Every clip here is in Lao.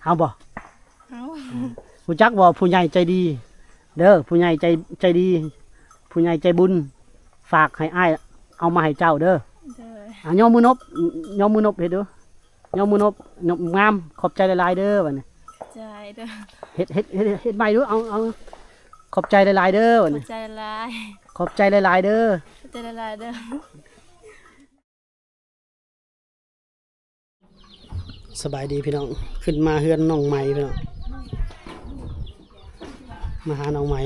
ເອົາບໍ່? ເອົາ. ຮູ້ຈັກບໍ່ ຜູ້ໃຫຍ່ໃຈດີເດີ ຜູ້ໃຫຍ່ໃຈ ໃຈດີ ຜູ້ໃຫຍ່ໃຈບຸນ ຝາກໃຫ້ອ້າຍເອົາມາໃຫ້ເຈົ້າເດີ. ໂດຍ. ອ່າ ຍໍມືນົບ ຍໍມືນົບເຮັດດູ ຍໍມືນົບ ນົບງາມ. ຂອບໃຈຫຼາຍໆເດີ ບັດນີ້. ຂອບໃຈເດີ. ເຮັດ ເຮັດ ເຮັດ ເຮັດໃໝ່ດູ ເອົາ ເອົາ. ຂອບໃຈຫຼາຍໆເດີ ບັດນີ້. ຂອບໃຈຫຼາຍ. ຂອບໃຈຫຼາຍໆເດີ. ຂອບໃຈຫຼາຍໆເດີ. ສະບາຍດີພີ່ນ້ອງ ຂຶ້ນມາເຮືອນນ້ອງໃໝ່ພີ່ນ້ອງ ມາຫານ້ອງໃໝ່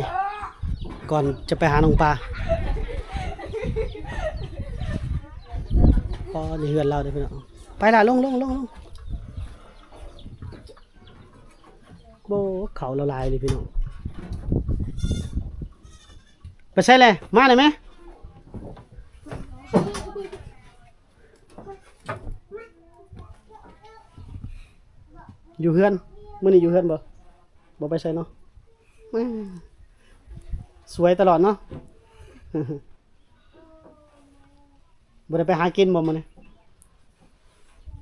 ກ່ອນຈະໄປຫານ້ອງປາ. ອໍ ນີ້ເຮືອນລາວເດີພີ່ນ້ອງ. ໄປລະ ລົງ ລົງ ລົງ ລົງ. ໂອ້ ເຂົ້າລະລາຍເລີຍພີ່ນ້ອງ. ໄປໃສແລະ? ມາໄດ້ໄໝ? ຢູ່ເຮືອນ. ມື້ນີ້ຢູ່ເຮືອນບໍ່? ບໍ່ໄປໃສເນາະ. ແໝ່ ສວຍຕະຫຼອດເນາະ. ບໍ່ໄດ້ໄປຫາກິນບໍ່ມື້ນີ້?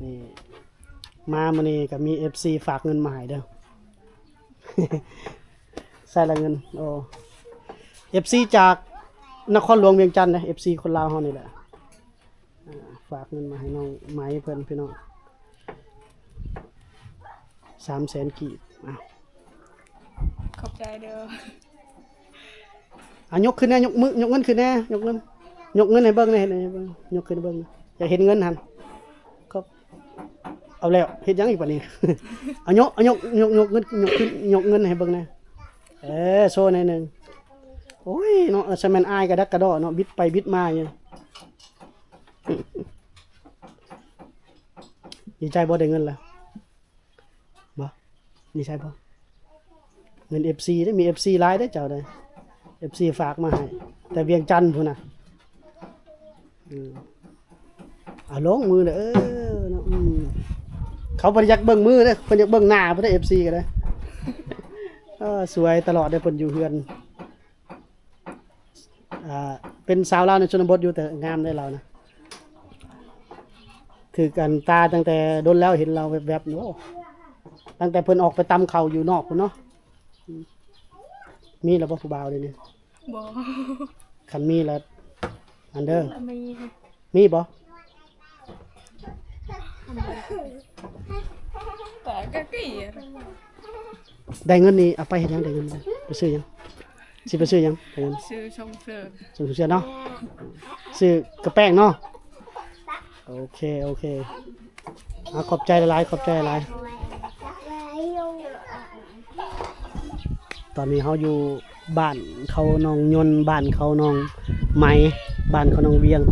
ນີ້ ມາມື້ນີ້ກໍມີເອັຟຊີຝາກເງິນມາໃຫ້ເດີ. ໃສ່ລະເງິນ ໂອ້ ເອັຟຊີຈາກນະຄອນຫຼວງວຽງຈັນເດ້ ເອັຟຊີຄົນລາວເຮົານີ້ແຫຼະ. ອ່າ ຝາກເງິນມາໃຫ້ນ້ອງໄມເພິ່ນພີ່ນ້ອງ ສາມແສນກີບ. ອ່າ ຂອບໃຈເດີ. ອ່າ ຍົກຂຶ້ນແດ່ ຍົກມື ຍົກເງິນຂຶ້ນແດ່ ຍົກເງິນ ຍົກເງິນໃຫ້ເບິ່ງແດ່ ໃຫ້ເບິ່ງ ຍົກຂຶ້ນໃຫ້ເບິ່ງ ຢາກເຫັນເງິນຫັ້ນ. ກໍເອົາແລ້ວ ເຮັດຫຍັງອີກບາດນີ້? ເອົາຍົກ ເອົາຍົກ ຍົກ ຍົກເງິນ ຍົກຂຶ້ນ ຍົກເງິນໃຫ້ເບິ່ງແດ່. ເອີ ໂຊໜ້ອຍໜຶ່ງ. ໂອ້ຍເນາະ ຊະແມ່ນອ້າຍກະດັກກະດໍ້ເນາະ ບິດໄປບິດມາຢູ່. ດີໃຈບໍ່ໄດ້ເງິນລະ? ບໍ່ ນີ້ໃຊ່ບໍ່? ເງິນເອັຟຊີເດ້ ມີເອັຟຊີຫຼາຍເດ້ເຈົ້າເດ້ ເອັຟຊີຝາກມາໃຫ້ ແຕ່ວຽງຈັນພຸ້ນນະ. ເອີ ເອົາລົງມືເດີ ເອີ ເນາະ ອືມ ເຂົາບໍ່ໄດ້ຢາກເບິ່ງມືເດ້ ເພິ່ນຢາກເບິ່ງໜ້າພຸ້ນເດ້ ເອັຟຊີກໍໄດ້. ເອີ ສວຍຕະຫຼອດເດ້ ເພິ່ນຢູ່ເຮືອນ. ອ່າ ເປັນສາວລາວໃນຊົນນະບົດຢູ່ ແຕ່ງາມເດ້ລາວນະ ຖືກອັນຕາຕັ້ງແຕ່ດົນແລ້ວ ເຫັນລາວແວບໆ. ໂອ້ ຕັ້ງແຕ່ເພິ່ນອອກໄປຕຳເຂົ້າຢູ່ນອກພຸ້ນເນາະ. ມີແລ້ວບໍ່ຜູ້ບ່າວດຽວນີ້? ບໍ່. ຄັນມີລະອັນເດີ ມີ ມີບໍ່? ໄດ້ເງິນນີ້ເອົາໄປເຮັດຫຍັງ? ໄດ້ເງິນໄປຊື້ຫຍັງ? ຊິໄປຊື້ຫຍັງ? ໄດ້ເງິນ ຊື້ສົ່ງເສີມ ສົ່ງເສີມເນາະ ຊື້ກະແປ້ງເນາະ. ໂອເຄ ໂອເຄ ເອົາ ຂອບໃຈຫຼາຍໆ ຂອບໃຈຫຼາຍ. ຕອນນີ້ເຮົາຢູ່ ບ້ານເຂົາໜອງຍົນ ບ້ານເຂົາໜອງໄໝ ບ້ານເຂົາໜອງວຽງ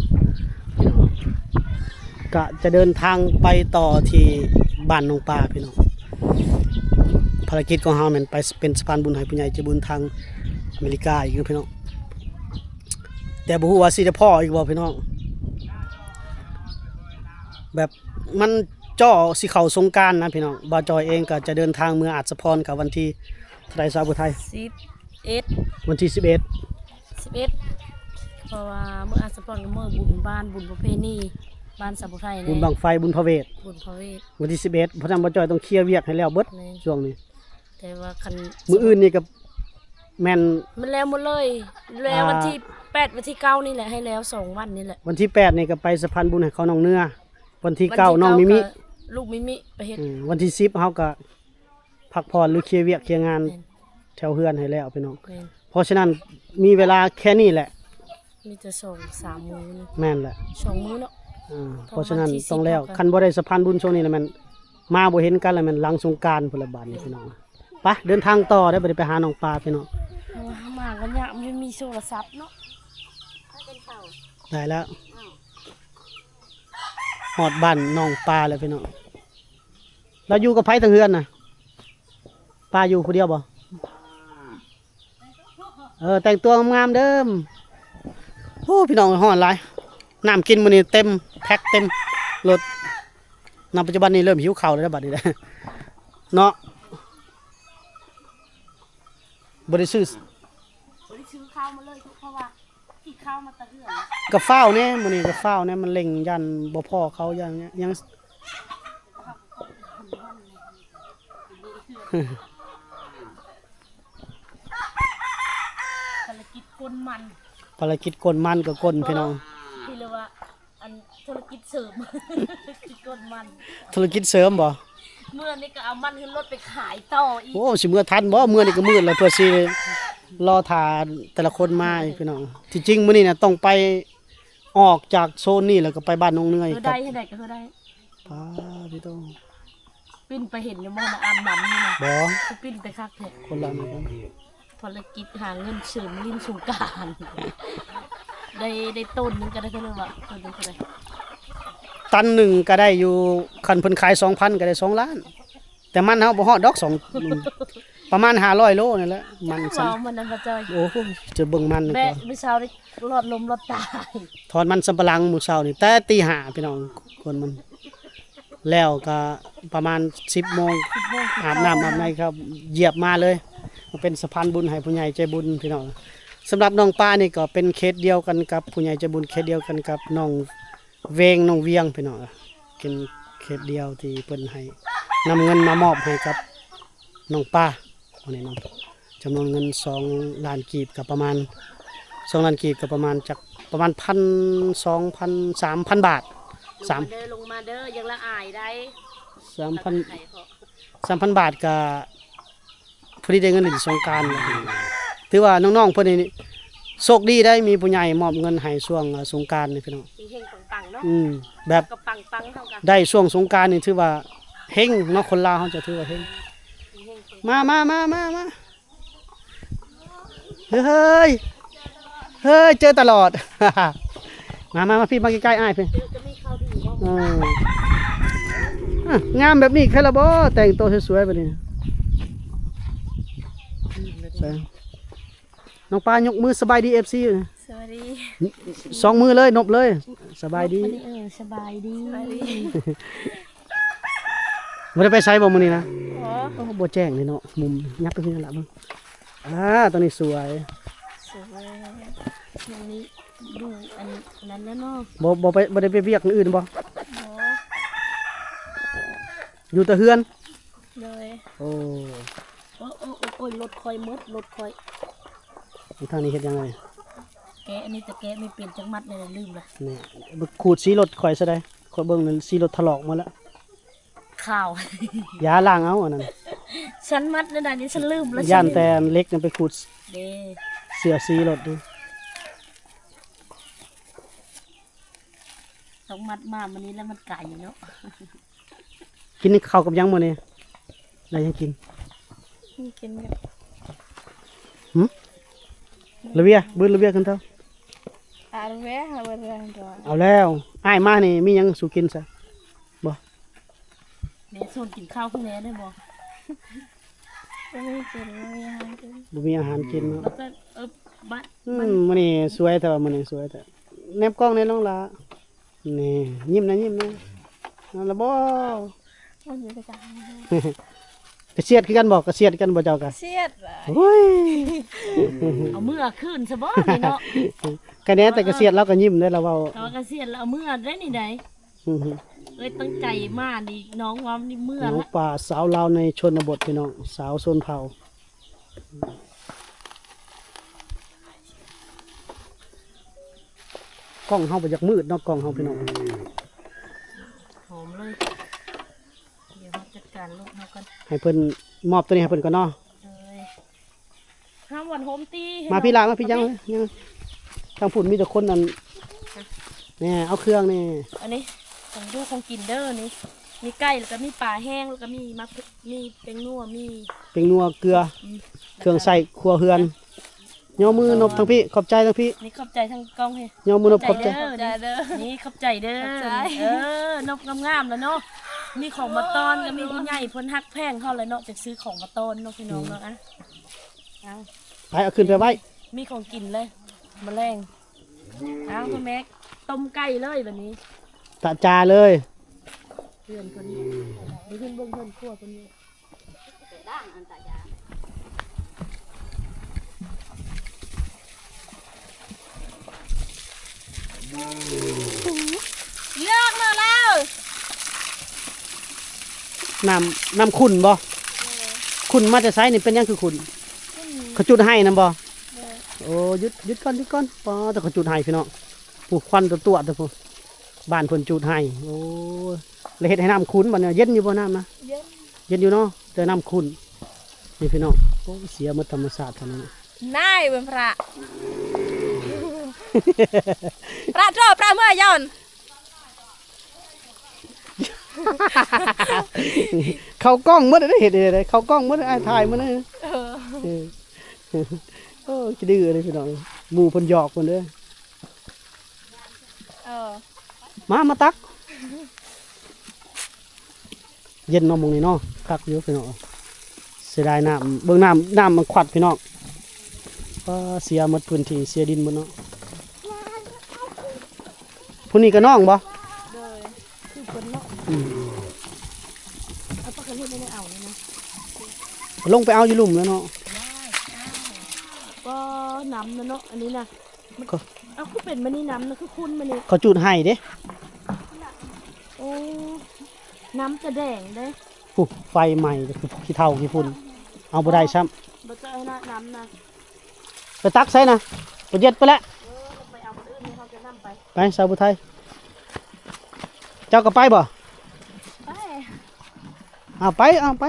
ພີ່ນ້ອງ ກະຈະເດີນທາງໄປຕໍ່ທີ່ບ້ານໜອງປາ ພີ່ນ້ອງ. ພາລະກິດຂອງເຮົາແມ່ນໄປເປັນສະພານບຸນໃຫ້ຜູ້ໃຫຍ່ໃຈບຸນທາງອາເມລິກາອີກເນາະ ພີ່ນ້ອງ ແຕ່ບໍ່ຮູ້ວ່າຊິໄດ້ພໍ້ອີກບໍ່ ພີ່ນ້ອງ. ແບບມັນເຈາະຊິເຂົ້າສົງການນະ ພີ່ນ້ອງ. ບ່າວຈ່ອຍເອງກໍຈະເດີນທາງເມືອອາດສະພອນກັບວັນທີ ເທົ່າໃດ ສາວຜູ້ໄທ? ສິບເອັດ ວັນທີສິບເອັດ ສິບເອັດ ເພາະວ່າມື້ອາດສະພອນກໍມື້ບຸນບ້ານ ບຸນປະເພນີບ້ານສາວຜູ້ໄທ ບຸນບັ້ງໄຟ ບຸນພະເວດ ບຸນພະເວດ ວັນທີສິບເອັດ. ເພາະສະນັ້ນບ່າວຈ່ອຍຕ້ອງເຄຍວຽກໃຫ້ແລ້ວເບິດ ແມ່ນ ຊ່ວງນີ້. ແຕ່ວ່າຄັນມື້ອື່ນນີ້ກໍແມ່ນ ມັນແລ້ວໝົດເລີຍ ແລ້ວ ອ່າ ວັນທີແປດ ວັນທີເກົ້ານີ້ແຫຼະ ໃຫ້ແລ້ວສອງວັນນີ້ແຫຼະ. ວັນທີແປດນີ້ກໍໄປສະພານບຸນໃຫ້ເຂົາໜອງເໜືອ ວັນທີເກົ້າ ວັນທີເກົ້າ ນ້ອງມິມິ ກໍລູກມິມິໄປເຮັດ ອືມ ວັນທີສິບເຮົາກໍ ພັກຜ່ອນ ຫຼື ເຄຍວຽກເຄຍງານ ແມ່ນ ແຖວເຮືອນໃຫ້ແລ້ວ ພີ່ນ້ອງ. ແມ່ນ ເພາະສະນັ້ນມີເວລາແຄ່ນີ້ແຫຼະ ມີແຕ່ສອງສາມມື້ນີ້. ແມ່ນແຫຼະ ສອງມື້ເນາະ ອ່າ ເພາະສະນັ້ນຕ້ອງແລ້ວ. ຄັນບໍ່ໄດ້ສະພານບຸນຊ່ວງນີ້ລະແມ່ນ ມາບໍ່ເຫັນກັນລະແມ່ນຫຼັງສົງການພຸ້ນລະບາດນີ້ ພີ່ນ້ອງ. ໄປ ເດີນທາງຕໍ່ເດີ ບໍ່ໄດ້ໄປຫານ້ອງປາ ພີ່ນ້ອງ. ມາກັນຍາກ ມັນມີໂທລະສັບເນາະ. ໄດ້ແລ້ວ ຮອດບ້ານນ້ອງປາແລ້ວ ພີ່ນ້ອງ. ລາວຢູ່ກັບໃຜທາງເຮືອນນະ? ປາຢູ່ຜູ້ດຽວບໍ່? ເອີ ແຕ່ງຕົວງາມໆເດີ. ໂອ້ ພີ່ນ້ອງ ຮ້ອນຫຼາຍ. ນ້ຳກິນມື້ນີ້ເຕັມແພັກເຕັມລົດ. ນຳປັດຈຸບັນນີ້ເລີ່ມຫິວເຂົ້າແລ້ວບາດນີ້ເນາະ. ບໍ່ໄດ້ຊື້ ບໍ່ໄດ້ຊື້ເຂົ້າມາເລີຍ ເພາະວ່າກິນເຂົ້າມາແຕ່ເຮືອນ. ກໍຟ້າວແດ່ ມື້ນີ້ກໍຟ້າວແດ່ ມັນເລັ່ງ ຢ້ານບໍ່ພໍ້ເຂົ້າ ຢ້ານຫຍັງ. ພາລະກິດກົ້ນມັນ ພາລະກິດກົ້ນມັນກໍກົ້ນ ພີ່ນ້ອງ ທີ່ເອີ້ນວ່າ ອັນທຸລະກິດເສີມ ຄືກົ້ນມັນ ທຸລະກິດເສີມບໍ່? ເມື່ອນີ້ກໍເອົາມັນຂຶ້ນລົດໄປຂາຍຕໍ່ອີກ. ໂອ້ ຊິເມືອທັນບໍ່? ເມື່ອນີ້ກໍມືດແລ້ວ ເພື່ອຊິລໍຖ້າແຕ່ລະຄົນມາອີກ ພີ່ນ້ອງ. ທີ່ຈິງມື້ນີ້ນະຕ້ອງໄປ ອອກຈາກໂຊນນີ້ແລ້ວກໍໄປບ້ານໜອງເນືອຍ ເອີ ໄດ້ ເຮັດໄດ້ກໍເຮັດໄດ້. ປາດຕິໂຕ ປິ່ນໄປເຫັນຢູ່ບໍ່ນະ ອາບນ້ຳຢູ່ນະ? ບໍ່ ຄືປິ່ນໄປຄັກແທ້ ຄົນລະນີ້. ພາລະກິດຫາເງິນເສີມຫຼິ້ນສົງການ ໄດ້ ໄດ້ໂຕນໜຶ່ງກໍໄດ້ເທົ່າໃດວະ ໂຕນໜຶ່ງເທົ່າໃດ? ຕັນໜຶ່ງກໍໄດ້ຢູ່ ຄັນເພິ່ນຂາຍສອງພັນກໍໄດ້ສອງລ້ານ ແຕ່ມັນເຮົາບໍ່ຮອດດອກ ສອງ ປະມານຫ້າຮ້ອຍໂລນີ້ແຫຼະ ມັນຊັ້ນ. ເວົ້າມັນນະ ບໍ່ຈ່ອຍ ໂອ້ໂຫ ຈະເບິ່ງມັນນີ້ກ່ອນ ມື້ເຊົ້ານີ້ລອດລົມລອດຕາຍ. ຖອນມັນສຳປະຫຼັງມື້ເຊົ້ານີ້ແຕ່ຕີຫ້າ ພີ່ນ້ອງ ກົນມັນ ແລ້ວກໍປະມານສິບໂມງ ສິບໂມງ ອາບນ້ຳອາບໃນ ເຂົ້າ ຢຽບມາເລີຍ ເປັນສະພານບຸນໃຫ້ຜູ້ໃຫຍ່ໃຈບຸນ ພີ່ນ້ອງ. ສຳລັບໜອງປານີ້ກໍເປັນເຂດດຽວກັນກັບຜູ້ໃຫຍ່ໃຈບຸນ ເຂດດຽວກັນກັບໜອງເວງ ໜອງວຽງ ພີ່ນ້ອງ ເປັນເຂດດຽວທີ່ເພິ່ນໃຫ້ ນຳເງິນມາມອບໃຫ້ກັບໜອງປາ ອັນນີ້ເນາະ ຈຳນວນເງິນສອງລ້ານກີບ ກໍປະມານ ສອງລ້ານກີບ ກໍປະມານຈັກ ປະມານພັນ ສອງພັນ ສາມພັນບາດ ສາມ ລົງມາເດີ ລົງມາເດີ ຢ່າລະອາຍໄດ໋ ສາມພັນ ສາມພັນບາດ ກໍພໍດີໄດ້ເງິນຫຼິ້ນສົງການ. ຖືວ່ານ້ອງໆເພິ່ນນີ້ໂຊກດີໄດ໋ ມີຜູ້ໃຫຍ່ມອບເງິນໃຫ້ຊ່ວງ ເອີ ສົງການນີ້ ພີ່ນ້ອງ ເຮັງໆປັງໆເນາະ. ອືມ ແບບ ກໍປັງໆ ເຮົາກໍໄດ້ຊ່ວງສົງການນີ້ ຖືວ່າເຮັງເນາະ ຄົນລາວເຮົາຈະຖືວ່າເຮັງ. ມາ ມາ ມາ ມາ ມາ ເຮີ້ຍ ເຮີ້ຍ ເຈີຕະຫຼອດ. ມາ ມາ ມາ ພີ່ ມາໃກ້ໆ ອ້າຍ ພີ່ ເອີ ອາ ງາມແບບນີ້ໃຄລະບໍ່ ແຕ່ງໂຕສວຍໆ ແບບນີ້. ໃສ່ ນ້ອງປາຍົກມືສະບາຍດີ ເອັຟຊີ ສະບາຍດີ ສອງມືເລີຍ ນົບເລີຍ ສະບາຍດີ ເອີ ສະບາຍດີ ສະບາຍດີ. ບໍ່ໄດ້ໄປໃສບໍ່ມື້ນີ້ນະ? ບໍ່ ໂອ້ ບໍ່ແຈ້ງເລີຍເນາະ ມຸມ ຫຍັບໄປພີ້ນັ້ນລະເບິ່ງ. ອາ ຕົວນີ້ສວຍ ສວຍ ຕົວນີ້ດູອັນນັ້ນແຫຼະເນາະ. ບໍ່ ບໍ່ໄປ ບໍ່ໄດ້ໄປວຽກອື່ນບໍ່? ບໍ່ ຢູ່ແຕ່ເຮືອນ. ໂດຍ ໂອ້ ໂອ້ ໂອ້ ໂອ້ ໂອ້ຍ ລົດຂ້ອຍໝົດ ລົດຂ້ອຍ. ທາງນີ້ເຮັດຫຍັງເລີຍ? ແກະ ອັນນີ້ແຕ່ແກະບໍ່ເປັນຈັກມັດແລ້ວ ລືມລະ. ນີ້ ຂູດສີລົດຂ້ອຍຊະໄດ໋ ຂ້ອຍເບິ່ງນັ້ນສີລົດຖະຫຼອກໝົດລະ. ຂາວ ຢ່າລ້າງເອົາອັນນັ້ນ ສັນມັດແນວໃດນີ້ ສັນລືມລະ ຢ້ານແຕ່ເຫຼັກນັ້ນໄປຂູດ ເດ້ ເສື້ອສີລົດນີ້. ຕ້ອງມັດມາມື້ນີ້ແຫຼະ ມັນໄກເນາະ. ກິນເຂົ້າກັບຫຍັງມື້ນີ້? ໄດ້ຫຍັງກິນ? ກິນກັບ ຫຶ? ລະເວຍ ບືດລະເວຍຂຶ້ນເທົ່າ ອາ ລະເວຍ ເອົາແລ້ວ ອ້າຍມານີ້ມີຫຍັງສູ່ກິນຊະ? ບໍ່ ແມ່ຊວນກິນເຂົ້າພຸ້ນແດ່ໄດ້ບໍ່? ບໍ່ມີກິນ ບໍ່ມີອາຫານກິນ ບໍ່ມີອາຫານກິນເນາະ. ແລ້ວກໍ ເອີ ບາດ ອືມ ມື້ນີ້ສວຍແທ້ວ່າ ມື້ນີ້ສວຍແທ້. ແນບກ້ອງແດ່ນ້ອງຫຼ້າ ນີ້ ຍິ້ມນະ ຍິ້ມນະ ນັ້ນລະບໍ່? ມັນຢູ່ໃກ້ກັນ ກະຊຽດຄືກັນບໍ່? ກະຊຽດຄືກັນບໍ່ເຈົ້າກະ? ກະຊຽດ ໂອ້ຍ ເອົາເມືອຄືນຊະບໍ່ນີ້ເນາະ. ກະແນ່ແຕ່ກະຊຽດລາວກະຍິ້ມໄດ໋ ລາວເວົ້າ ເອົາກະຊຽດລາວເອົາເມືອໄດ໋ນີ້ໃດ໋. ເອີຍ ຕັ້ງໃຈມານີ້ ນ້ອງວ່ານີ້ເມືອ ນ້ອງປາສາວລາວໃນຊົນນະບົດ ພີ່ນ້ອງ ສາວຊົນເຜົ່າ. ກ້ອງເຮົາບໍ່ຢາກມືດເນາະ ກ້ອງເຮົາ ພີ່ນ້ອງ. ຫອມເລີຍ ດຽວເຮົາຈັດການລົດເຮົາກ່ອນ ໃຫ້ເພິ່ນມອບຕົວນີ້ໃຫ້ເພິ່ນກ່ອນເນາະ. ເອີຍ ຫ້າມວັນໂຮມຕີ ມາພີ່ຫຼ້າ ມາພີ່ ຍັງ ຍັງ ທາງພຸ້ນມີແຕ່ຄົນນັ້ນ ແນ່ ເອົາເຄື່ອງນີ້ ອັນນີ້ຂອງຢູ່ຂອງກິນເດີ ນີ້ ມີໄກ່ ແລ້ວກໍມີປາແຫ້ງ ແລ້ວກໍມີໝາກ ມີແປ້ງນົວ ມີແປ້ງນົວ ເກືອ ອືມ ເຄື່ອງໃຊ້ຄົວເຮືອນ. ຍໍມືນົບທາງພີ້ ຂອບໃຈທາງພີ້ ນີ້ຂອບໃຈທາງກ້ອງພີ້ ຍໍມືນົບ ຂອບໃຈ ຂອບໃຈເດີ ນີ້ຂອບໃຈເດີ ຂອບໃຈ ເອີ ນົບງາມໆ ແລ້ວເນາະ ມີຂອງມາຕ້ອນ ກໍມີຜູ້ໃຫຍ່ເພິ່ນຮັກແພງເຮົາແຫຼະເນາະ ຈັ່ງຊື້ຂອງມາຕ້ອນເນາະ ພີ່ນ້ອງເນາະ. ອະ ເອົາ ໄປ ເອົາຂຶ້ນໄປໄວ້ ມີຂອງກິນເລີຍ ມະແລງ. ເອົາ ພໍ່ແມັກ ຕົ້ມໄກ່ເລີຍບັດນີ້ ຕະຈາເລີຍ ເຮືອນເພິ່ນ ໄປຂຶ້ນເບິ່ງເຮືອນຄົວເພິ່ນຢູ່. ເລືອກມາແລ້ວ ນ້ຳ ນ້ຳຂຸ່ນບໍ່? ເອີ ຂຸ້ນມາແຕ່ໃສນີ້? ເປັນຫຍັງຄືຂຸ້ນ? ເຂົາຈູດໄຫ້ນຳບໍ່? ໂອ້ ຢຸດ ຢຸດກ່ອນ ຢຸດກ່ອນ. ປ້າ ແຕ່ເຂົາຈູດໄຫ້ພີ່ນ້ອງ. ໂອ້ ຄວັນຕົວໆ ເດີພຸ້ນ. ບ້ານເພິ່ນຈູດໄຫ້. ໂອ້ ແລ້ວເຮັດໃຫ້ນ້ຳຂຸ້ນບັດນີ້. ເຢັນຢູ່ບໍ່ນ້ຳນະ? ເຢັນ ເຢັນຢູ່ເນາະ ແຕ່ນ້ຳຂຸ້ນ. ນີ້ພີ່ນ້ອງ. ໂອ້ ເສຍໝົດທຳມະຊາດເທົ່ານັ້ນ. ນາຍເບິ່ງພຣະ ພຣະໂທ ພຣະເມືອຢອນ. ເຂົ້າກ້ອງໝົດເດ້ ເຮັດໄດ້ ເຂົ້າກ້ອງໝົດ. ອ້າຍຖ່າຍໝົດເດ້. ເອີ ເອີ ໂອ້ ຂີ້ດື້ເດ້ພີ່ນ້ອງ. ໝູ່ເພິ່ນຫຍອກເພິ່ນເດ້. ເອີ ມາ ມາຕັກ. ເຢັນເນາະ ໝ່ອງນີ້ເນາະ ຄັກຢູ່ພີ່ນ້ອງ. ເສຍດາຍນ້ຳ ເບິ່ງນ້ຳ ນ້ຳມັນຂວັດພີ່ນ້ອງ. ປ້າ ເສຍໝົດພື້ນທີ່ ເສຍດິນໝົດເນາະ. ຜູ້ນີ້ກໍນ້ອງບໍ່? ໂດຍ ຄືເພິ່ນເນາະ. ອືມ ເອົາປາກກະເຮັດໄດ້ເອົານີ້ນະ. ລົງໄປເອົາຢູ່ລຸ່ມແລ້ວເນາະ. ກໍນ້ຳນະເນາະ ອັນນີ້ນະ. ມັນ ເຂົາ ເອົາ ຄືເປັນມານີ້ ນ້ຳນະຄືຂຸ້ນມານີ້. ເຂົາຈູດໄຫ້ເດ້. ໂອ້ ນ້ຳຈະແດງເດ້. ຜູ້ ໄຟໄໝ້ ຄືຂີ້ເຖົ້າຂີ້ຝຸ່ນ ເອົາບໍ່ໄດ້ຊ້ຳ. ບໍ່ເຈີນະ ນ້ຳນະ. ໄປຕັກໃສນະ? ໄປເຢັດໄປແລ້ວ. ເອີ ໄປເອົາຄົນອື່ນ ເຮົາຈະນຳໄປ. ໄປ ສາວຜູ້ໄທ ເຈົ້າກໍໄປບໍ່? ໄປ ເອົາໄປ ເອົາໄປ.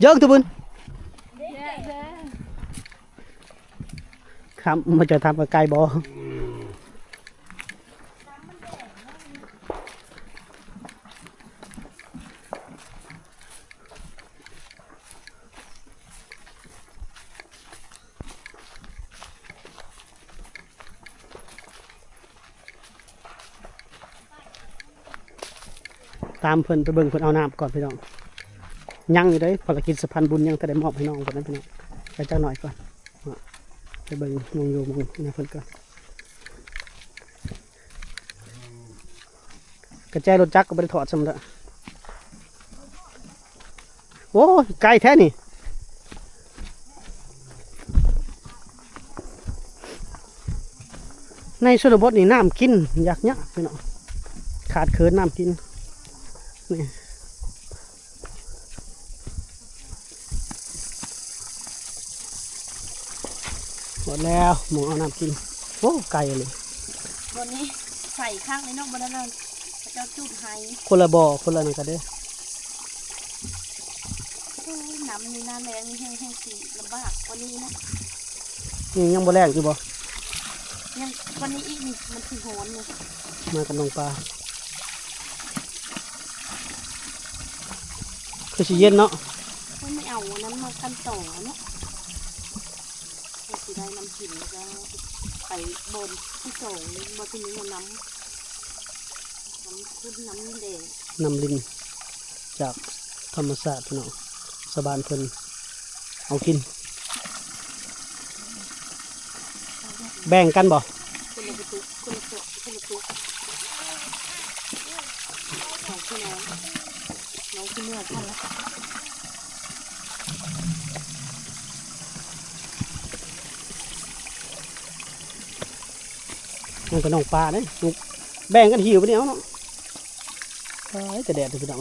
ເຢິງຕົວບຸນ. ເຢ້ ເຢ້. ຄຳ ມາຈອຍຖາມວ່າໄກບໍ່? ຕາມເພິ່ນໄປເບິ່ງເພິ່ນເອົານ້ຳກ່ອນພີ່ນ້ອງ. ຍັງຢູ່ເດ້ ພາລະກິດສະພານບຸນຍັງແຕ່ໄດ້ມອບໃຫ້ນ້ອງເພິ່ນນະພີ່ນ້ອງ. ໄປຈັກໜ້ອຍກ່ອນເນາະ ໄປເບິ່ງໝ່ອງຢູ່ໝ່ອງນະເພິ່ນກ່ອນ. ກະແຈລົດຈັກກໍບໍ່ໄດ້ຖອດຊ້ຳເດ້. ໂອ້ຍ ໄກແທ້ນີ້. ໃນຊົນນະບົດນີ້ນ້ຳກິນຍາກຍາກພີ່ນ້ອງ ຂາດເຂີນນ້ຳກິນນີ້. ໝົດແລ້ວ ໝ່ອງເອົານ້ຳກິນ. ໂອ້ ໄກອີ່ຫຼີ. ບ່ອນນີ້ໃສຄັກເລີຍເນາະ ບ່ອນນັ້ນນະ ເຂົາເຈົ້າຈູດໄຮ່. ຄົນລະບໍ່ ຄົນລະນັ້ນກະເດ້. ໂອ້ ນ້ຳນີ້ໜ້າແລ້ງນີ້ແຮງ ແຮງຊິລຳບາກກວ່ານີ້ເນາະ. ນີ້ຍັງບໍ່ແລ້ງຢູ່ບໍ່? ຍັງກວ່ານີ້ອີກນີ້ ມັນຊິຮ້ອນນີ້. ມາກັບນ້ອງປາ ຄືຊິເຢັນເນາະ. ມັນໄມ່ເອົາອັນນັ້ນມາກັ່ນຕອງເນາະ. ເຮົາຊິໄດ້ນ້ຳກິນ ແລ້ວກໍໄປບ່ອນທີສອງ ບ່ອນທີ່ມີນ້ຳ ນ້ຳຂຸ້ນ ນ້ຳແດງ ນ້ຳລິນຈາກທຳມະຊາດພີ່ນ້ອງ. ຊາວບ້ານເພິ່ນເອົາກິນ ແບ່ງກັນບໍ່? ຄົນລະກະຕຸກ ຄົນລະເຈາະ ຄົນລະຕຸກ ສອງພີ່ນ້ອງ. ນ້ອງຊິເມືອກ່ອນລະ. ມັນກໍນ້ອງປາເດ້ ແບ່ງກັນຫິ້ວໄປນີ້ເອົາເນາະ. ເອີຍ ແຕ່ແດດເດີພີ່ນ້ອງ.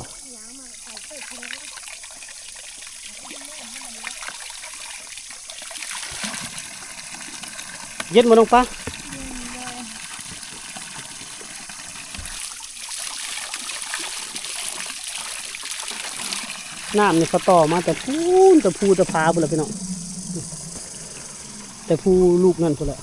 ເຢັນບໍ່ນ້ອງປາ? ເຢັນເດີ. ນ້ຳນີ້ເຂົາຕໍ່ມາແຕ່ພຸ້ນ ແຕ່ພູແຕ່ຜາພຸ້ນແຫຼະພີ່ນ້ອງ ແຕ່ພູລູກນັ້ນພຸ້ນແຫຼະ.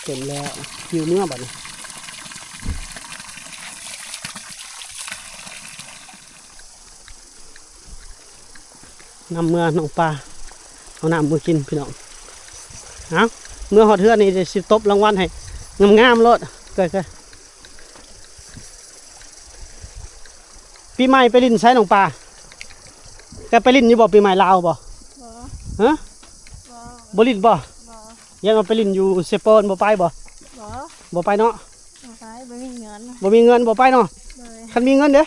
ເຕັມແລ້ວ ຫິ້ວເມືອບາດນີ້. ນຳເມືອນ້ອງປາ ເອົານ້ຳເມືອກິນພີ່ນ້ອງ. ເອົາ ເມືອຮອດເຮືອນນີ້ຊິຕົບລາງວັນໃຫ້ງາມໆໂລດ. ເກີດ ເກີດ ປີໃໝ່ໄປຫຼິ້ນໃສນ້ອງປາ? ເຈົ້າໄປຫຼິ້ນຢູ່ບໍ່ ປີໃໝ່ລາວບໍ່? ບໍ່. ຮະ? ບໍ່. ບໍ່ຫຼິ້ນບໍ່? ບໍ່. ຢ້ານວ່າໄປຫຼິ້ນຢູ່ເຊໂປນ ບໍ່ໄປບໍ່? ບໍ່. ບໍ່ໄປເນາະ. ບໍ່ໄປ ບໍ່ມີເງິນ. ບໍ່ມີເງິນ ບໍ່ໄປເນາະ. ໂດຍ. ຄັນມີເງິນເດ້?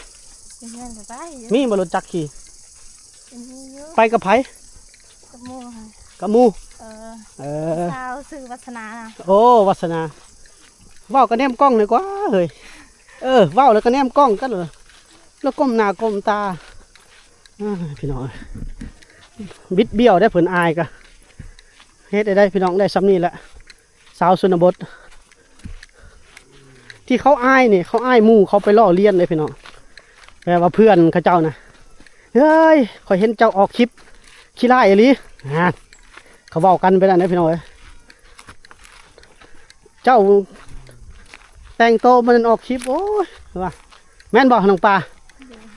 ມີເງິນກໍໄປຢູ່. ມີບໍ່ລົດຈັກຂີ່? ມີຢູ່. ໄປກັບໃຜ? ກັບ ໝູ່ ກັບໝູ່ ເອີ ເອີ ສາວຊື່ວັດສະໜານະ. ໂອ້ ວັດສະໜາ ເວົ້າກໍແນມກ້ອງໜ່ອຍກວ່າເຮີ້ຍ. ເອີ ເວົ້າແລ້ວກໍແນມກ້ອງກັນເລີຍ ແລ້ວກົ້ມໜ້າກົ້ມຕາ. ອ້າ ພີ່ນ້ອງເອີຍ ບິດບ້ຽວໄດ໋ ເພິ່ນອາຍກໍເຮັດໄດ້ ພີ່ນ້ອງ ໄດ້ຊ່ຳນີ້ແຫຼະ. ຊາວຊົນນະບົດ ທີ່ເຂົາອາຍນີ້ ເຂົາອາຍໝູ່ເຂົາໄປລໍ້ລຽນເດ້ພີ່ນ້ອງ. ແບບວ່າເພື່ອນເຂົາເຈົ້ານະ ເຮີ້ຍ ຂ້ອຍເຫັນເຈົ້າອອກຄລິບຂີ້ລ້າຍອີ່ຫຼີ ຫັ້ນ ເຂົາເວົ້າກັນໄປນັ້ນເດ້ພີ່ນ້ອງເອີຍ. ເຈົ້າແຕ່ງໂຕມານັ້ນອອກຄລິບ ໂອ້ຍ ວ່າ ແມ່ນບໍ່ນ້ອງປາ?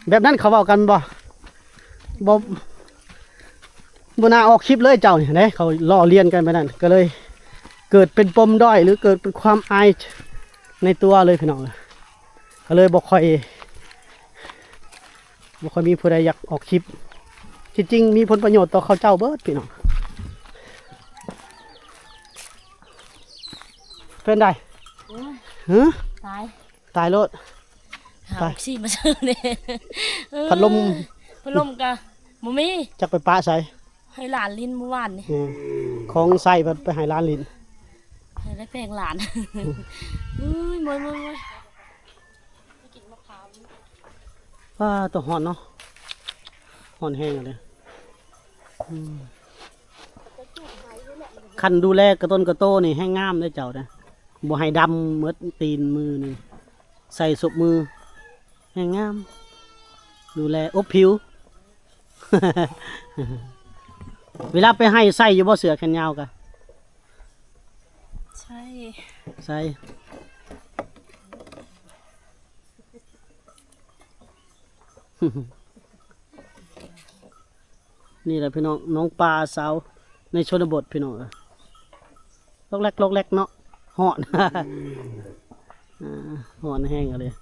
ແບບນັ້ນເຂົາເວົ້າກັນບໍ່? ບໍ່ ບໍ່ໜ້າອອກຄລິບເລີຍເຈົ້ານີ້ເດ້. ເຂົາລໍ້ລຽນກັນໄປນັ້ນ ກໍເລີຍເກີດເປັນປົມດ້ອຍ ຫຼື ເກີດເປັນຄວາມອາຍໃນຕົວເລີຍພີ່ນ້ອງ. ກໍເລີຍບໍ່ຄ່ອຍ ບໍ່ຄ່ອຍມີຜູ້ໃດຢາກອອກຄລິບ. ທີ່ຈິງມີຜົນປະໂຫຍດຕໍ່ເຂົາເຈົ້າເບິດພີ່ນ້ອງ. ເປັນໃດ? ໂອ້ຍ ຫື? ຕາຍ ຕາຍໂລດ ຫາ ຕາຍ ອອກຊີມາເສີມແດ່. ເອີ ພັດລົມ ພັດລົມກະບໍ່ມີ ຈັກໄປປະໃສ ໃຫ້ຫຼານຫຼິ້ນມື້ວານນີ້. ອືມ ຂອງໃຊ້ພັດໄປໃຫ້ຫຼານຫຼິ້ນ ໃຫ້ໄດ້ແພງຫຼານ. ເອີຍ ໂມຍໆໆ ປາ ໂຕຮ້ອນເນາະ ຮ້ອນແຮງເລີຍ. ອືມ ຄັນດູແລກະຕົນກະໂຕນີ້ແຮງງາມເດ້ເຈົ້ານະ ບໍ່ໃຫ້ດຳໝົດຕີນມືນີ້ ໃສ່ສົບມື ແຮງງາມ ດູແລອົບຜິວ. ເວລາໄປໄຮ່ໃສ່ຢູ່ບໍ່ເສື້ອແຂນຍາວກະ? ໃສ່ ໃສ່. ນີ້ແຫຼະພີ່ນ້ອງ ນ້ອງປາສາວໃນຊົນນະບົດພີ່ນ້ອງເອີຍ. ລັອກແລັກລັອກແລັກເນາະ ຮ້ອນ ອືມ ອາ ຮ້ອນແຮງເລີຍ.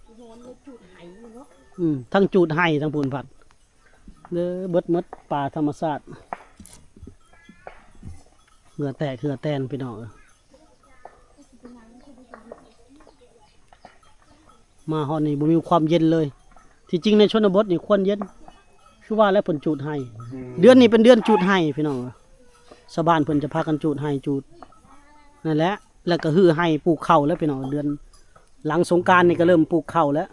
ອືມ ທັງຈູດໄຮ່ທັງພຸ້ນພັດ ເດີ ເບິດໝົດປ່າທຳມະຊາດ ເຫື່ອແຕກເຫື່ອແຕນພີ່ນ້ອງເອີຍ. ມາຮອດນີ້ບໍ່ມີຄວາມເຢັນເລີຍ. ທີ່ຈິງໃນຊົນນະບົດນີ້ຄວນເຢັນ ຄືວ່າແລ້ວເພິ່ນຈູດໄຮ່. ອືມ ເດືອນນີ້ເປັນເດືອນຈູດໄຮ່ພີ່ນ້ອງ. ຊາວບ້ານເພິ່ນຈະພາກັນຈູດໄຮ່ຈູດນັ້ນແຫຼະ ແລ້ວກໍຮື້ໄຮ່ປູກເຂົ້າແລ້ວພີ່ນ້ອງ. ເດືອນຫຼັງສົງການນີ້ກໍເລີ່ມປູກເຂົ້າແລ້ວ.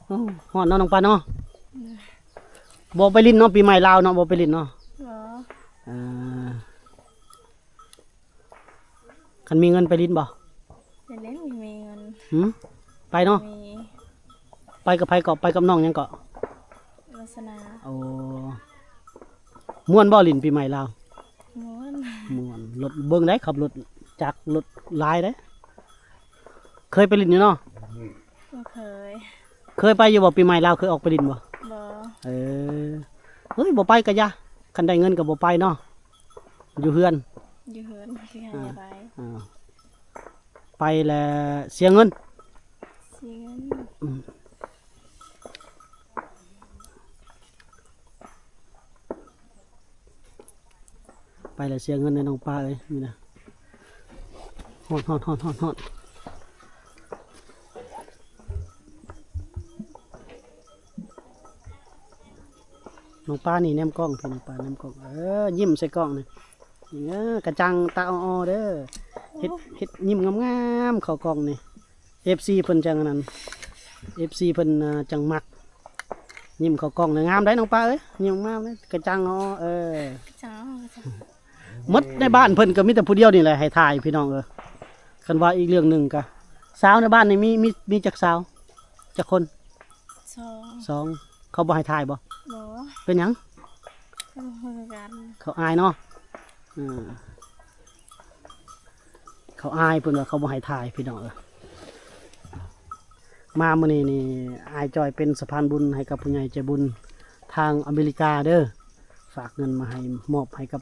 ໂອ້ ຮ້ອນເນາະນ້ອງປາເນາະ. ອືມ ບໍ່ໄປຫຼິ້ນເນາະ ປີໃໝ່ລາວເນາະ ບໍ່ໄປຫຼິ້ນເນາະ. ບໍ່ ອ່າ ຄັນມີເງິນໄປຫຼິ້ນບໍ່? ໄປຫຼິ້ນ ມີເງິນ. ຫື? ໄປເນາະ. ມີ. ໄປກັບໃຜເກາະ? ໄປກັບນ້ອງຫຍັງເກາະ? ວາສະໜາ. ໂອ້ ມ່ວນບໍ່ຫຼິ້ນປີໃໝ່ລາວ? ມ່ວນ. ມ່ວນ. ລົດເບິ່ງໄດ໋ ຂັບລົດຈັກ ລົດຫຼາຍເດ້. ເຄີຍໄປຫຼິ້ນຢູ່ເນາະ? ບໍ່ເຄີຍ. ເຄີຍໄປຢູ່ບໍ່? ປີໃໝ່ລາວເຄີຍອອກໄປຫຼິ້ນບໍ່? ບໍ່. ເອີ ເຮີ້ຍ ບໍ່ໄປກະຢ່າ ຄັນໄດ້ເງິນກະບໍ່ໄປເນາະ. ຢູ່ເຮືອນ ຢູ່ເຮືອນ ຊິໃຫ້ໄປ. ອ່າ ໄປແລ້ວເສຍເງິນ. ເສຍເງິນ. ອືມ ໄປແລ້ວເສຍເງິນເດ້ນ້ອງປາເອີຍ. ນີ້ນະ ຮ້ອນໆໆໆ. ນ້ອງປານີ້ແນມກ້ອງ ພີ່ນ້ອງປາແນມກ້ອງ. ເອີ ຍິ້ມໃສ່ກ້ອງນີ້ ເອີ ກະຈັງຕາອໍໆເດີ. ເຮັດ ເຮັດຍິ້ມງາມໆເຂົ້າກ້ອງນີ້ ເອັຟຊີເພິ່ນຈັ່ງອັນນັ້ນ ເອັຟຊີເພິ່ນ ອ່າ ຈັ່ງມັກ. ຍິ້ມເຂົ້າກ້ອງນີ້ງາມໄດ໋ນ້ອງປາເອີຍ. ຍິ້ມງາມເດ້ ກະຈັງອໍ. ເອີ ກະຈັງ ໝົດໃນບ້ານເພິ່ນກໍມີແຕ່ຜູ້ດຽວນີ້ແຫຼະໃຫ້ຖ່າຍພີ່ນ້ອງເອີຍ. ຄັນວ່າອີກເລື່ອງໜຶ່ງກະ ສາວໃນບ້ານນີ້ມີ ມີ ມີຈັກສາວ ຈັກຄົນ? ສອງ. ສອງ. ເຂົາບໍ່ໃຫ້ຖ່າຍບໍ່? ບໍ່. ເປັນຫຍັງ? ເຂົາອາຍເນາະ. ເອີ ເຂົາອາຍ ເພິ່ນວ່າເຂົາບໍ່ໃຫ້ຖ່າຍພີ່ນ້ອງເອີຍ. ມາມື້ນີ້ນີ້ ອ້າຍຈ້ອຍເປັນສະພານບຸນໃຫ້ກັບຜູ້ໃຫຍ່ໃຈບຸນທາງອາເມລິກາເດີ ຝາກເງິນມາໃຫ້ ມອບໃຫ້ກັບ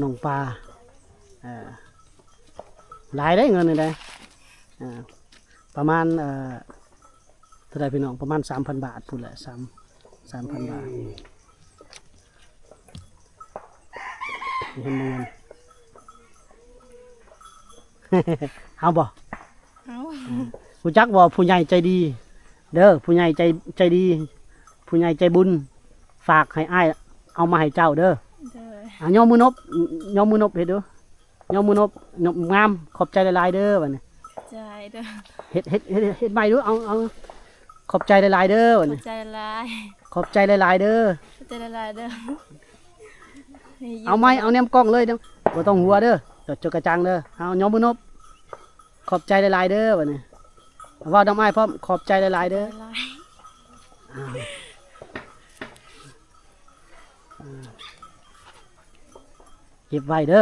ນ້ອງປາ. ເອີ ຫຼາຍເດ້ເງິນນີ້ເດ້ ເອີ ປະມານ ເອີ ເທົ່າໃດພີ່ນ້ອງ? ປະມານສາມພັນບາດພຸ້ນແຫຼະ ສາມ ສາມພັນບາດ. ເຫັນບໍ່? ເອົາບໍ່? ເອົາ. ຮູ້ຈັກບໍ່? ຜູ້ໃຫຍ່ໃຈດີເດີ ຜູ້ໃຫຍ່ໃຈ ໃຈດີ ຜູ້ໃຫຍ່ໃຈບຸນ ຝາກໃຫ້ອ້າຍ ເອົາມາໃຫ້ເຈົ້າເດີ. ໂດຍ. ອ່າ ຍົກມືນົບ, ຍົກມືນົບເຮັດດູ. ຍົກມືນົບ, ຍົກງາມ. ຂອບໃຈຫຼາຍໆເດີ ບັດນີ້. ໃຈເດີ. ເຮັດ ເຮັດ ເຮັດ ເຮັດໃໝ່ດູ. ເອົາ ເອົາ. ຂອບໃຈຫຼາຍໆເດີ ບັດນີ້. ຂອບໃຈຫຼາຍ. ຂອບໃຈຫຼາຍໆເດີ. ຂອບໃຈຫຼາຍໆເດີ. ເອົາໄມ້ ເອົາແນມກ້ອງເລີຍເດີ. ບໍ່ຕ້ອງຫົວເດີ. ເຈົ້າກະຈັງເດີ. ເອົາ ຍົກມືນົບ. ຂອບໃຈຫຼາຍໆເດີ ບັດນີ້. ເວົ້ານຳອ້າຍພ້ອມ. ຂອບໃຈຫຼາຍໆເດີ. ຫຼາຍ. ອ່າ ອ່າ ເກັບໄວ້ເດີ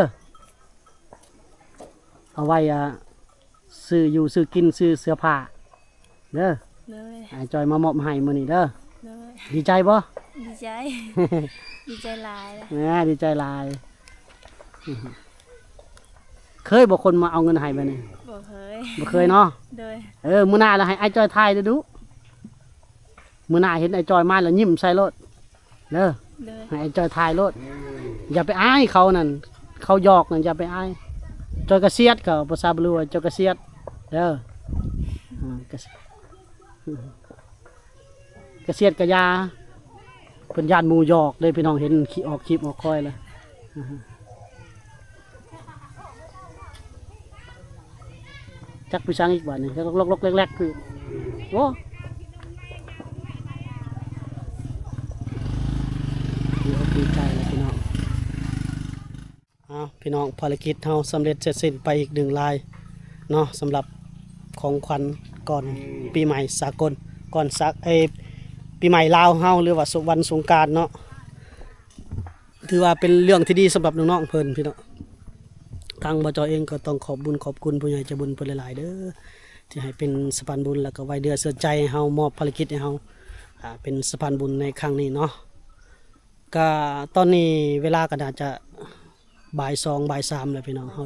ເອົາໄວ້ ອ່າ ຊື້ຢູ່ຊື້ກິນ ຊື້ເສື້ອຜ້າເດີ. ໂດຍ. ອ້າຍຈ່ອຍມາມອບໃຫ້ມື້ນີ້ເດີ. ໂດຍ. ດີໃຈບໍ່? ດີໃຈ. ດີໃຈຫຼາຍ. ແໝ ດີໃຈຫຼາຍ. ເຄີຍບໍ່ຄົນມາເອົາເງິນໃຫ້ແບບນີ້? ບໍ່ເຄີຍ. ບໍ່ເຄີຍເນາະ. ໂດຍ. ເອີ ມື້ໜ້າລະໃຫ້ອ້າຍຈ່ອຍຖ່າຍດູ. ມື້ໜ້າເຫັນອ້າຍຈ່ອຍມາລະຍິ້ມໃສ່ໂລດເດີ. ໂດຍ. ໃຫ້ອ້າຍຈ່ອຍຖ່າຍໂລດ. ຢ່າໄປອາຍເຂົານັ້ນ ເຂົາຫຍອກນັ້ນ ຢ່າໄປອາຍ. ຈ່ອຍກະສຽດເຂົາ ພາສາບາຫຼີວ່າຈ່ອຍກະສຽດເດີ. ອ່າ ກະ ກະສຽດກະຢາ. ເພິ່ນຢ້ານໝູ່ຫຍອກເດ້ພີ່ນ້ອງ ເຫັນອອກຄລິບອອກຄອຍລະ. ຈັກໄປສັງອີກບາດນີ້ ລັອກໆແລັກໆ ຄື ໂອ້ ດີອົກດີໃຈລະພີ່ນ້ອງ. ເອົາ ພີ່ນ້ອງ ພາລະກິດເຮົາສຳເລັດເສັດສິ້ນໄປອີກໜຶ່ງລາຍເນາະ ສຳລັບຂອງຂວັນກ່ອນປີໃໝ່ສາກົນ ກ່ອນສາ ເອີ ປີໃໝ່ລາວເຮົາ ຫຼືວ່າ ສ- ວັນສົງການເນາະ. ຖືວ່າເປັນເລື່ອງທີ່ດີສຳລັບນ້ອງໆເພິ່ນພີ່ນ້ອງ. ທາງບໍ່ຈໍເອງກໍຕ້ອງຂອບບຸນຂອບຄຸນຜູ້ໃຫຍ່ໃຈບຸນເພິ່ນຫຼາຍໆເດີ ທີ່ໃຫ້ເປັນສະພານບຸນ ແລ້ວກໍໄວ້ເນື້ອເຊື່ອໃຈໃຫ້ເຮົາ ມອບພາລະກິດໃຫ້ເຮົາ ອ່າ ເປັນສະພານບຸນໃນຄັ້ງນີ້ເນາະ. ກະຕອນນີ້ເວລາກໍໜ້າຈະບ່າຍສອງ ບ່າຍສາມແລ້ວພີ່ນ້ອງ. ເຮົາ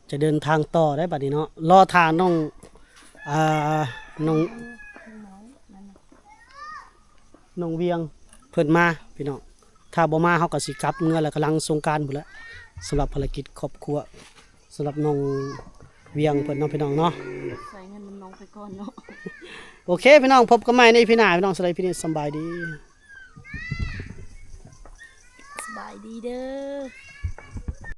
ຈະເດີນທາງຕໍ່ໄດ໋ບັດນີ້ເນາະ. ລໍຖ້ານ້ອງ ອ່າ ນ້ອງ ນ້ອງວຽງເພິ່ນມາພີ່ນ້ອງ. ຖ້າບໍ່ມາເຮົາກໍຊິກັບເມືອແລ້ວ ກຳລັງສົງການພຸ້ນແຫຼະ. ສຳລັບພາລະກິດຄອບຄົວ ສຳລັບນ້ອງວຽງເພິ່ນເນາະ ພີ່ນ້ອງເນາະ. ໃຊ້ເງິນນຳນ້ອງໄປກ່ອນເນາະ. ໂອເຄພີ່ນ້ອງ ພົບກັນໃໝ່ໃນອີພີໜ້າພີ່ນ້ອງ. ສຳລັບອີພີນີ້ສຳບາຍດີ ສະບາຍດີເດີ.